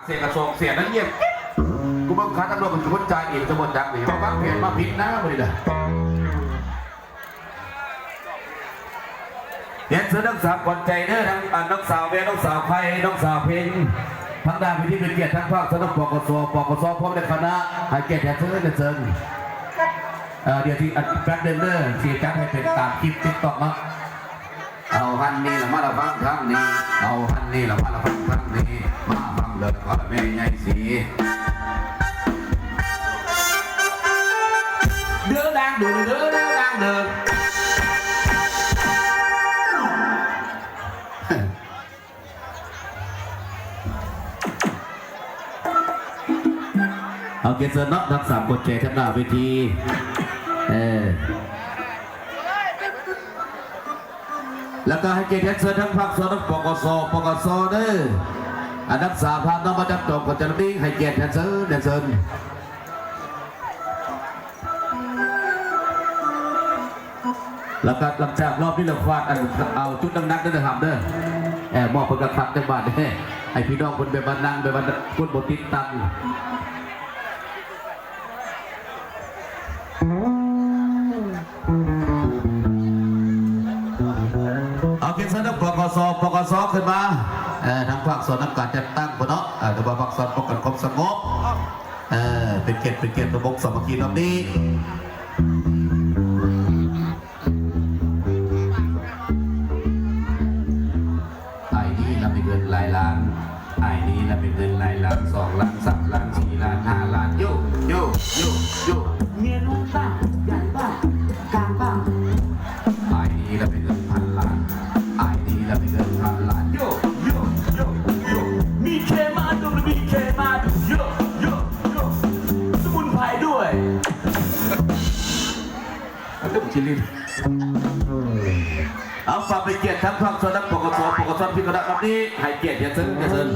ເສຍກະສອງແສນນັ້ນງຽບ. ກູເບິ່ງຄ່າທາງໂລກ ມັນຄືຄົນຈ່າຍເອງ ຈະບໍ່ຈັກນີ້ ມາວາງແຜນມາຜິດນະມື້ນີ້ນະ. ຮຽນເຊີນທັງສາມຂວັນໃຈເດີ ທັງ ອ່າ ນ້ອງສາວແວວ ນ້ອງສາວໄພ ນ້ອງສາວເພັງ ທາງດ້ານເວທີເປັນກຽດທັງພາກສ່ວນຂອງ ປກສ ປກສ ພ້ອມດ້ວຍຄະນະ ໃຫ້ກຽດຮຽນເຊີນ ຮຽນເຊີນ. ເອີ ດຽວຊິ ອັນ ແປັບໜຶ່ງເດີ ຊິຈັດໃຫ້ເປັນຕາມຄລິບຕິກຕັອກເນາະ. ເອົາຫັ້ນນີ້ລະມາລະຟັງທາງນີ້ ເອົາຫັ້ນນີ້ລະມາລະຟັງທາງນີ້ ມາຟັງເດີ ຂໍລະແມ່ໃຫຍ່ສີ ເດີນາງເດີ ເດີນາງເດີ. ເອົາ ກຽດເຊີນເນາະ ທັງສາມຄົນແຈກທາງໜ້າເວທີ ເອີ ແລ້ວກໍໃຫ້ກຽດຮຽນເຊີນທັງພາກສ່ວນຂອງ ປກສ ປກສ ເດີ ອັນດັບສາມທ່ານນຳມາຈັບຈອງຂອງເຈົ້າໜ້າທີ່ ໃຫ້ກຽດຮຽນເຊີນ ຮຽນເຊີນ. ແລ້ວກໍຫຼັງຈາກລອບນີ້ແລ້ວ ຄວາດ ອັນ ເອົາຈຸດໜັກໆເດີ ເດີຫຳເດີ ເອີ ມອບເພິ່ນກະຄັກຈັກບາດເດ້ ໃຫ້ພີ່ນ້ອງເພິ່ນແບບວ່ານັ່ງແບບວ່າຄົນບໍ່ຕິດຕັງ. ເອົາ ກຽດເຊີນ ປກສ ປກສ ຂຶ້ນມາ ເອີ ທາງພາກສ່ວນນຳການຈັດຕັ້ງພຸ້ນເນາະ ເອີ ຫຼືວ່າພາກສ່ວນປ້ອງກັນຄວາມສະຫງົບ ເອີ ເປັນກຽດ ເປັນກຽດ ສະໝົກສາມັກຄີແບບນີ້. ອ້າຍດີລະມີເງິນຫຼາຍລ້ານ ອ້າຍດີລະມີເງິນຫຼາຍລ້ານ ສອງລ້ານ ສາມລ້ານ ສີ່ລ້ານ ຫ້າລ້ານ ໂຢ ໂຢ ໂຢ ໂຢ ເມຍນ້ອຍບ້າງ ໃຫຍ່ບ້າງ ກາງບ້າງ ອ້າຍດີລະມີເງິນພັນລ້ານ ອ້າຍດີລະມີເງິນພັນລ້ານ ໂຢ ໂຢ ໂຢ ໂຢ ມີເຄມາດູ ມີເຄມາດູ ໂຢ ໂຢ ໂຢ ສະໝຸນໄພດ້ວຍ. ເອົາ ຝາກເປັນກຽດທັງພາກສ່ວນ ແລະ ປກສ ປກສ ທີ່ຄະນະນຳນີ້ ໃຫ້ກຽດຮຽນເຊີນ ຮຽນເຊີນ.